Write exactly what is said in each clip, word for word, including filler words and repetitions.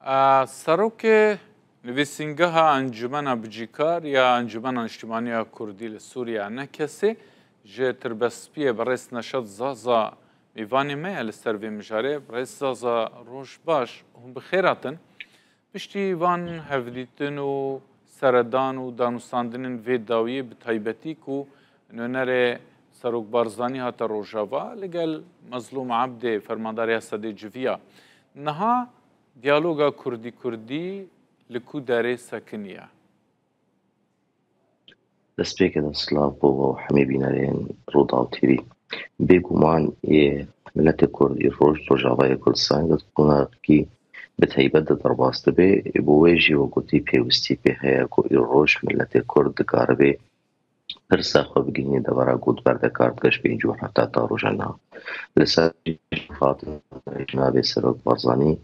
A, Serokê Nivîsîngeha Encûmena Bicîkar ya Encûmena Niştimanî ya Kurdî li Sûriye, ENKSê, ji Tirbespiyê birêz Neşet Zaza mêvanê me ye li ser vê mijarê. Birêz Zaza, roj baş, hûn bi xêr hatin. Piştî van hevdîtin û seredan û danûstandinên vê dawiyê, bi taybetî ku nûnerê Serok Barzanî hate Rojava, li gel Mezlûm Ebdê, fermandarê Esedê civiya. Niha diyaloga Kurdî-Kurdî li ku derê sekiniye? Destpêkê de silav bo we û hemî bînerên Rûdaw T V. Bêguman ê miletê Kurd îroj Rojavayê Kurdistanê de di qûnakî bi taybet de derbas dibe. Bo wê jî wek gotî pêwistî pê heye ku îroj miletê Kurd dikaribe pirsa xwe bigihîne devera ku di ber de kar dike ji pêncî û hefta ta roja niha. Li ser hatin Cenabê Serok Barzanî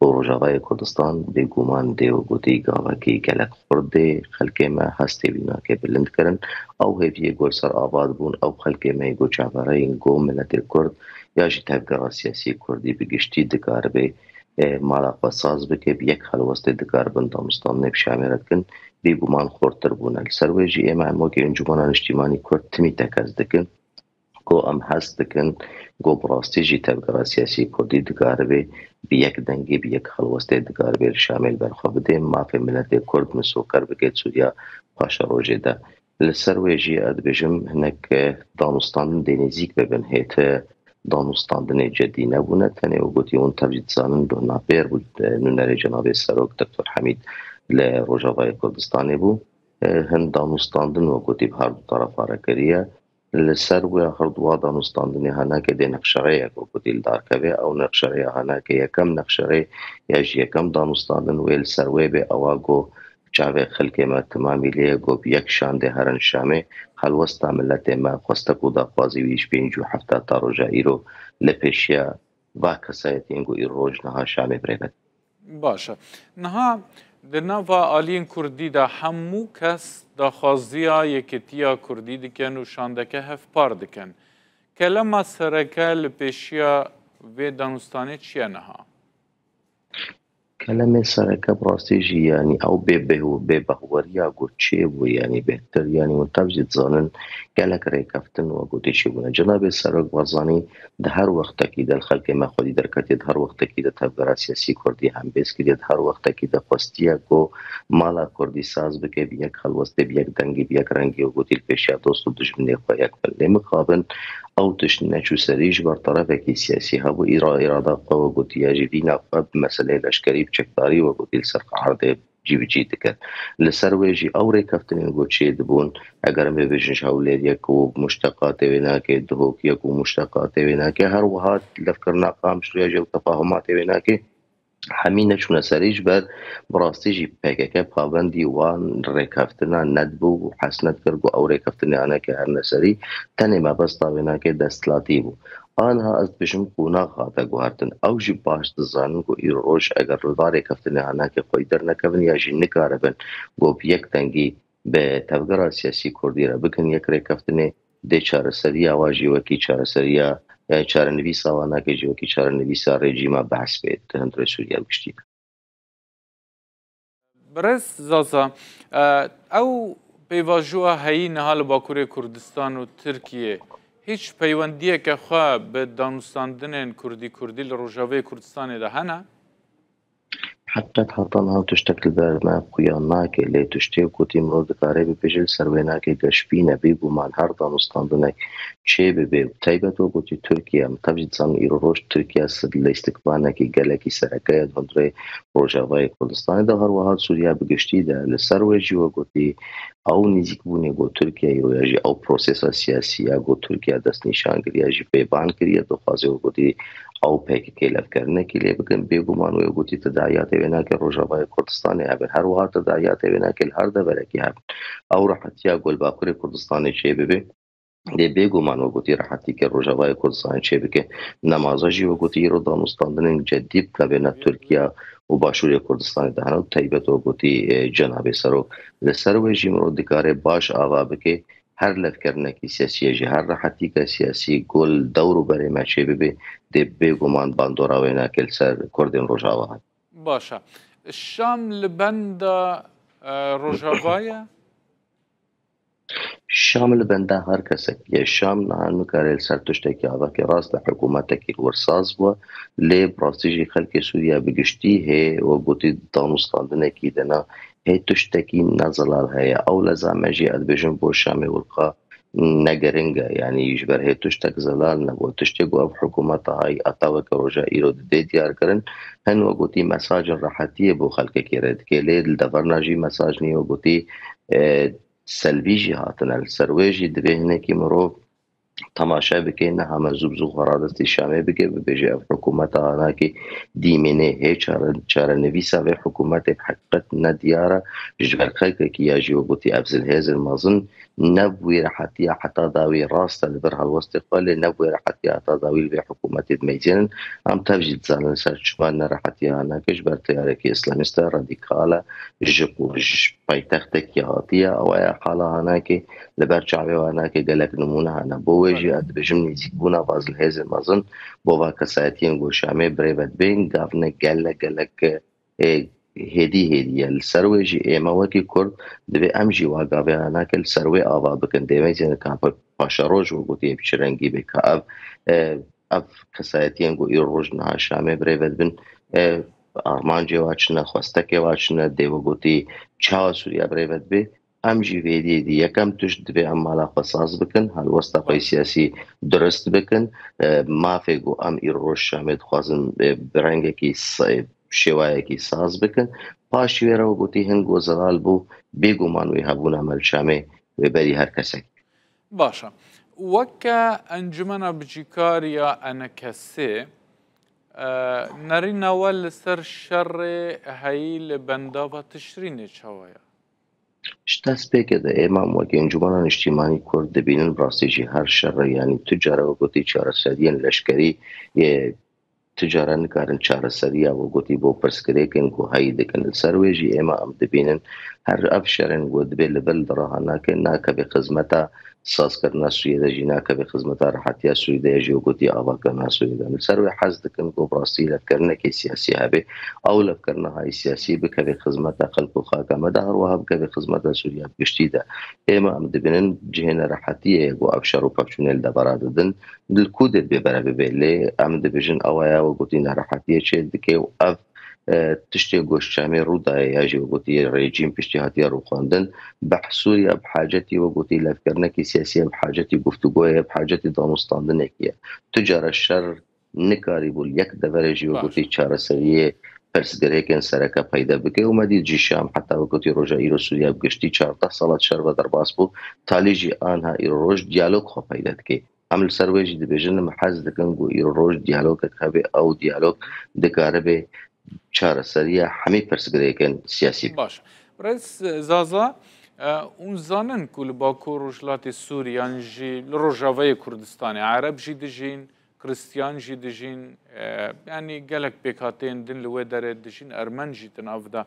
û Rojavayê Kurdistan bêguman dê û gotî gavekî gelek xurt dê xelkê me hestê wî nake bilind kirin. Ew hêviyê ku li ser ava dibûn, ew xelkê me yê ku çavereyên ku miletê Kurd ya jî tevgera siyasî Kurdî bi giştî dikaribe, e, mala xwe saz bike, bi yek helwestê dikaribin danûstandinê bi Şamê re dikin, bêguman xurtir bûne. Li ser wê jî ême em wekî Encûmena Niştîmanî Kurd timî tekez dikin ku em hest dikin ku bi rastî jî tevgera siyasî Kurdî dikaribe bi yek dengê, bi yek helwestê dikaribe li Şamê li ber xwe bide, mafê miletê Kurd misoker bike di Sûriya paşerojê de. Li ser wê jî ez dibêjim hinek, eh, danûstandin dê nêzîk bibin, hêtir danûstandinê cedî nebûne. Tenê wek gotî hûn tev jî dizanin, dohna pêr bû, eh, nûnerê Cenabê Serok Doktor Hemîd li Rojavayê Kurdistanê bû. Eh, hin danûstandin wek gotî bi her du terefa re kiriye. Li ser wê her duwa danûstandinê hanake dê nexşereyek wek gotî li dar keve. Ew nexşereya hanake yekem nexşerê ya jî yekem danûstandin wê li ser wê bê, ewa ku çavê xelkê me temamî lê ye ku bi yek şandê herin Şamê, helwesta miletê me, xwestek û daxwazî wî ji pêncî û hefta ta roja îro li pêşiya va kesayetiyên ku îroj niha Şamê bi rê ve. Baş e. Niha di nava aliyên Kurdî de hemû kes daxwaziya yekîtiya Kurdî dikin û şandeke hevpar dikin. Kelema sereke li pêşiya vê danûstanê çi ye niha? Kelemê sereke bi rastî jî, yanî ew bê bêhû-, bêbehweriya ku çêbû, yanî bêhtir, yanî hûn tev jî dizanin gelek rêkeftin wek gotî çêbûne. Cenabê Serok Barzanî di her wextekî de li xelkê me xwedî derketiye, di her wextekî de tevgera siyasî Kurdî hembêz kiriye, di her wextekî de xwestiye ku mala Kurdî saz bike, bi yek helwestê, bi yek dengî, bi yek rengî wek gotî li pêşiya dost û dijminê xwe yek bin. Lê mixabin ew tişt neçû serî ji ber terefekî siyasî hebû îra-, îrada xwe wek gotiye jî vîna xwe bi meseleyê leşkerî bi çekdarî wek gotî li ser erdê cî bi cî dikir. Li ser wê jî ew rêkeftinên ku çêdibûn, eger em bibêjin ji Hewlêriyek û muşteqatê wê nake, Duhokiyek û muşteqatê wê nake, her wiha levkirina Qamişloya jî ew tefahumatê wê nake, hemî neçûne serî ji ber bi rastî jî P K K pabendî wan rêkeftina nedibû û hes nedikir ku ew rêkeftinê hanake herine serî, tenê mebesta wê nake desthilatî bû. Aniha ez dibêjim qonax hate guhertin. Ew jî baş dizanin ku îroj eger li va rêkeftinê hanake xwedî dernekevin ya jî nikaribin ku bi yek dengî bi tevgera siyasî Kurdî re bikin yek rêkeftinê, dê çareseriya wa jî wekî çareseriya, yanî çarenivîsa wa nake jî wekî çarenivîsa rejîma behs bê di hundirê Sûriye bi giştî de. Birêz Zaza, e, ew pêvajoya heyî niha li Bakurê Kurdistan û Tirkiyê hîç peywendiyeke xwe bi danûstandinên Kurdî-Kurdî li Rojavayê Kurdistanê de hene? Heqîqet heta niha tiştek li ber me xuya nake, lê tiştê ku tî mirov dikare bibêje li ser wê nake geşbîn e. Bêguman her danûstandinek çê bibe, bi taybet wek gotî Tirkiye, em tev jî dizanin îro roj Tirkiye lîstikvanekî gelekî sereke ye di hundirê Rojavayê Kurdistanê de, her wiha Sûriya bi giştî de. Li ser wê jî wek gotî ew nîzîkbûnê ku Tirkiye îro ya jî ew prosesa siyasî ya ku Tirkiye destnîşan kiriye jî pê ban kiriye, dixwaze wek gotî ew P K K levkirinekî lê bikin. Bêguman wê gotî tedayiyatê wê nake Rojavayê Kurdistanê hebin. Her wiha tedayiyatê wê nake li her deverekî hebin. Ew rehetiya ku li Bakurê Kurdistanê çê bibe, lê bêguman wek gotî rehetî ke Rojavayê Kurdistanê çê bike. Nemaza jî wek gotî îro danûstandinên cedî bi navbêna Tirkiye û Başûrê Kurdistanê de hene û taybet wek gotî, e, Cenabê Serok. Li ser wê jî mirov dikare baş ava bike, her levkirinekî siyasî ye jî, her rehetîke siyasî ku li dewr û berê me çê bibe, dê bêguman bandora wê nake li ser Kurdên Rojava hene. Baş e. Şam li benda, e, Rojava ye? Şam li benda her kesekî ye. Şam niha nikare li ser tiştekî avakê rast e, hikûmetekî li wir saz bû. Lê bi rastî jî xelkê Sûriye bi giştî hê, wek gotî, danûstandinekî de ne, hê tiştekî ne zelal heye. Ew leza me jî, ez dibêjim, bo Şamê Wirqa ne giring e. Yanî ji ber hê tiştek zelal nebû. Tiştê ku ev hikûmeta hay heta weke roja îro didê diyar kirin, hin wek gotî mesajên rehetiyê bo xelkekê re dike. Lê li deverna jî mesaj nî, wek gotî, e, selvî jî hatine li ser wê jî. Divê hinekî mirov temaşe bike, niha me zû bi zû xwe radestî Şamê bike, bibêje ev hikûmeta hanakê dîmînê hê çare-, çarenivîsa vê hikûmetê bi heqîqet ne diyar e. Ji ber xelkekî ya jî, wek gotî, ev zilhêzên mezin ne bi wî rehetiya heta dawî rast e li vir helwestê xwe, lê ne bi wê rehetiya heta dawî li vê hikûmetê dimeyzênin. Em tev jî dizanin ser çima nerehetiya hanakê ji ber teyarekî îslamîst e, radîkal e, ji ku ji paytextekî hatiye, ew aya qala hanakê li ber çavê hanakê gelek nimûne hene. Bo wê jî ez dibêjim nêzîkbûna va zilhêzên mezin bo va kesayetiyên ku Şamê birêve dibên, gavne gelek gelek, e, hêdî hêdî ye. Li ser wê jî ême wekî Kurd divê em jî wa gavê hanakê li ser wê ava bikin. Dêmeyzêne ka pa-, paşeroj wek gotiye bi çi rengî bê, ka ev, e, ev kesayetiyên ku îro roj niha Şamê birêve dibin, e, armancê wa çi ne, xwestekê wa çi ne, dê wek gotî çawa Sûriye birêve dibe, em jî vê diyê dî. Yekem tişt divê em mala xwe saz bikin, helwesta xwe yê siyasî durist bikin. E, mafê ku em îro roj Şamê dixwazin, e, bi rengekî s-, e, şêwayekî saz bikin. Paşî wê re wek gotî hin ku zelal bû, bêguman wê hebûna me li Şamê wê berî her kesekî. Baş e. Weke Encûmena Bicîkar ya ENKSê, e, nerîna we li ser şerê heyî li bendava Tişrînê çawa ye? Ji destpêkê de ême em wekî Encûmena Niştîmanî Kurd dibînin, bi rastî jî her şerê, yanî tu care wek gotî çareseriyên leşkerî yê tu care nikarin çareseriya wek gotî bo pirsgirêkên ku heyî dikin. Li ser wê jî ême em dibînin her ev şerên ku dibê li vir li raha nake, nakeve xizmeta sazkirina Sûriyê de jî, nakeve xizmeta rehetiya Sûriyê de ya jî wek gotî avakirina Sûriyê de. Li ser wê hez dikin ku bi rastî levkirinekê siyasî hebe. Ew levkirina hay siyasî bikeve xizmeta xelk û xaka me de, her wiha bikeve xizmeta Sûriya bi giştî de. Ême em dibînin cihê nerehetiyê ye ku ev şer û pevçûnê li devera didin. Li ku dê bê bere bibe, lê em dibêjin ew aya wek gotî nerehetiyê çê dike û ev, e, tiştê ku ji Şamê rû daye ya jî wek gotî rejîm piştî hatiye rûxandin, bih Sûriya bi hacetî wek gotî levkirinekî siyasî ye, bi hacetî guftûgoyê ye, bi hacetî danûstandinekî ye. Tu care şer nikarîbû li yek deverê jî wek gotî çareseriyê pirsgirêkên sereke peyde bike û me dît jî Şam heta wek gotî roja îro Sûriya bi giştî çardeh sala di şer ve derbas bû, talî jî anha îro roj diyalog xwe peyde dike. Em li ser wê jî dibêjin, em hez dikin ku îro roj diyalogek hebe, ew diyalog dikaribe çareseriya hemî pirsgirêkên siyasî bike. Baş. Birêz Zaza, e, hûn zanin ku li Bakur Rojhilatê Sûrî yan jî li Rojavayê Kurdistanê Ereb jî dijîn, Kristiyan jî dijîn, e, yanî gelek pêkhateyên din li wê derê dijîn, Ermen jî di nav de.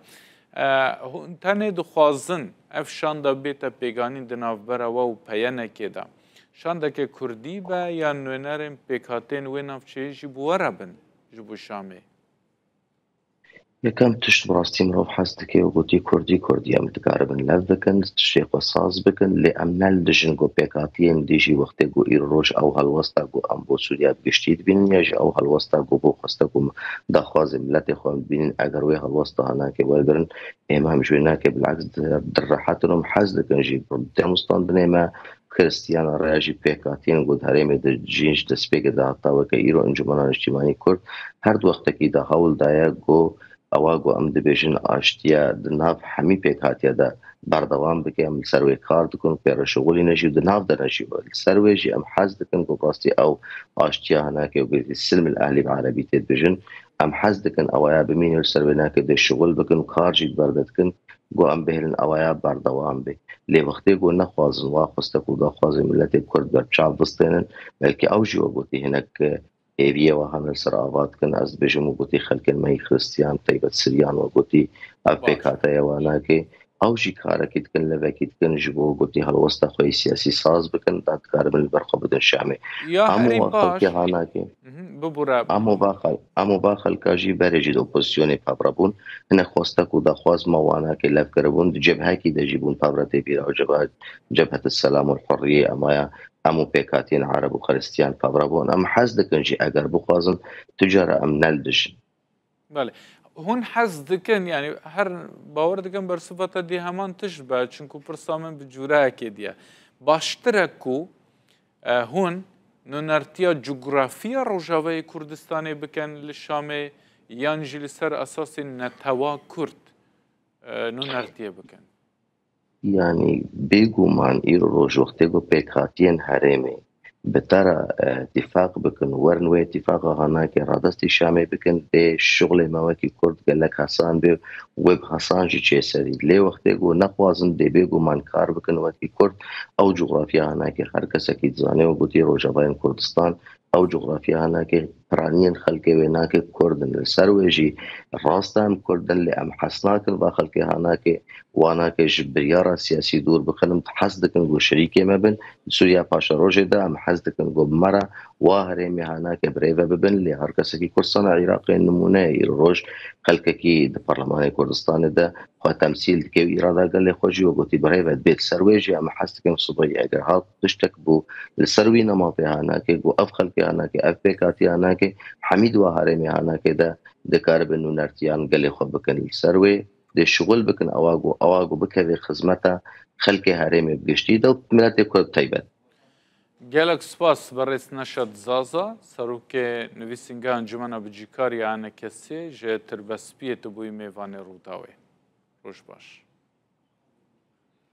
E, hûn tenê dixwazin ev şanda bête pêganîn di navbera we û P Y N'ê de. Şandeke Kurdî be yan nûnerên pêkhateyên wê navçeyê jî bi we re bin ji bo Şamê? Yekem tişt bi rastî mirov hez dike û gotî Kurdî, Kurdî em dikaribin lev bikin, tiştê xwe saz bikin, lê em ne li dijin ku pêkhatiyên dî jî wextê ku îro roj ew helwesta ku em bo Sûriya bi giştî dibînin ya jî ew helwesta ku bo xweste ku daxwazê miletê xwe em dibînin, eger wê helwesta hanakê wergirin, ême em ji wê nake bilaks di-, direhetin û em hez dikin jî bi danûstandinê me Kristiyana rêya jî pêkhatiyên ku di herêmê de dijîn ji destpêkê de heta weke îro Encûmena Niştîmanî Kurd her di wextekî de hewl daye ku ewa ku em dibêjin aştiya di nav hemî pêkhatiya de berdewam bike, em li ser wê kar dikin û pê re şixulîne jî û di nav de ne jî. Li ser wê jî em hez dikin ku rastî ew aştiya hinake ku silm el ehlî bi erebî tê dibêjin, em hez dikin ewaya bimîne, li ser wê nake dê şixul bikin û kar jî di ber de dikin. Ku em bihêlin ewaya berdewam be. Lê wextê ku nexwazin wa xwestek û daxwazê miletê Kurd berçav bistênin, belkî ew jî wek gotî hinek hêviyê wa hene li ser ava dikin. Ez dibêjim wek gotî xelkên me yî Xiristiyan, taybet Siriyan wek gotî ev Baş. pêk hate ye wa nake. Ew jî karekî dikin, levekî dikin ji bo gotî helwesta xwe yê siyasî saz bikin, da dikaribin li ber xwe bidin Şamê. Ya Hemû herî wan xelkê baş. Hanakê. Mhm, bibûre. Hemû va xel-, hemû va xelka jî berê jî di opozisyonê pevre bûn. Hinek xwestek û daxwaz ma wanakê lev kiribûn. Di cebhekî de jî bûn pevre tê bîra û cebhe, Cebhet Selam û Hurriyê emaya. Hemû pêkhatiyên Ereb û Xiristiyan pevre bûn. Em hez dikin jî eger bixwazin, tu cara em ne li dijin. Belê. Hûn hez dikin, yani her bawer dikin bersiva te dê heman tişt be, çinku pirsa min bi cûreyekê diye. Baştir e ku, e, hûn nûnertiya cografiya Rojavayê Kurdistanê bikin li Şamê, yan jî li ser esasê netewa Kurd, e, nûnertiyê bikin? Yanî bêguman îro roj wextê ku pêkhatiyên herêmê bi te re, e, tîfaq bikin, werin wê tîfaqa hanakê radestî Şamê bikin, dê şuxlê me wekî Kurd gelek hesan bê û wê bi hesan jî çê serî. Lê wextê ku nexwazin dê bêguman kar bikin wekî Kurd, ew coxrafiya hanakê her kesekî dizane û gotî Rojavayên Kurdistan, ew coxrafiya hanakê piraniyên xelkê wê nake Kurd in. Li ser wê jî rast e em Kurd in, lê em hez nakin va xelkê hanakê wanakê ji biryara siyasî dûr bixin, em hez dikin ku şirîkê me bin. Li Sûriya Paşerojê de em hez dikin ku bi me re wa herêmê hanakê birêve bibin, lê her kesekî Kurdistana Iraqê nimûne ye. Îro roj xelkekî di Parlemanê Kurdistanê de xwe temsîl dike û îrada gelê xwe jî wek gotî birêve dibê. Li ser wê jî em hez dikin Sibayî eger hat tiştek bû li ser wî nematê hanakê ku ev xelkê hanakê, ev pêkhatî hanakê, hemî di wa herêmê hanakê de dikaribin nûnertiyan gelê xwe bikin. Li ser wê dê şixul bikin ewa ku, ewa ku bikeve xizmeta xelkê herêmê bi giştî de û miletê Kurd bi taybet. Gelek spas berêz Neşet Zaza, serokê nivîsîngeha Encûmena Bicîkarî ya E N K S'ê, ji Tirbespiyê tu bûyî mêvanê Rûdawê. Roj baş.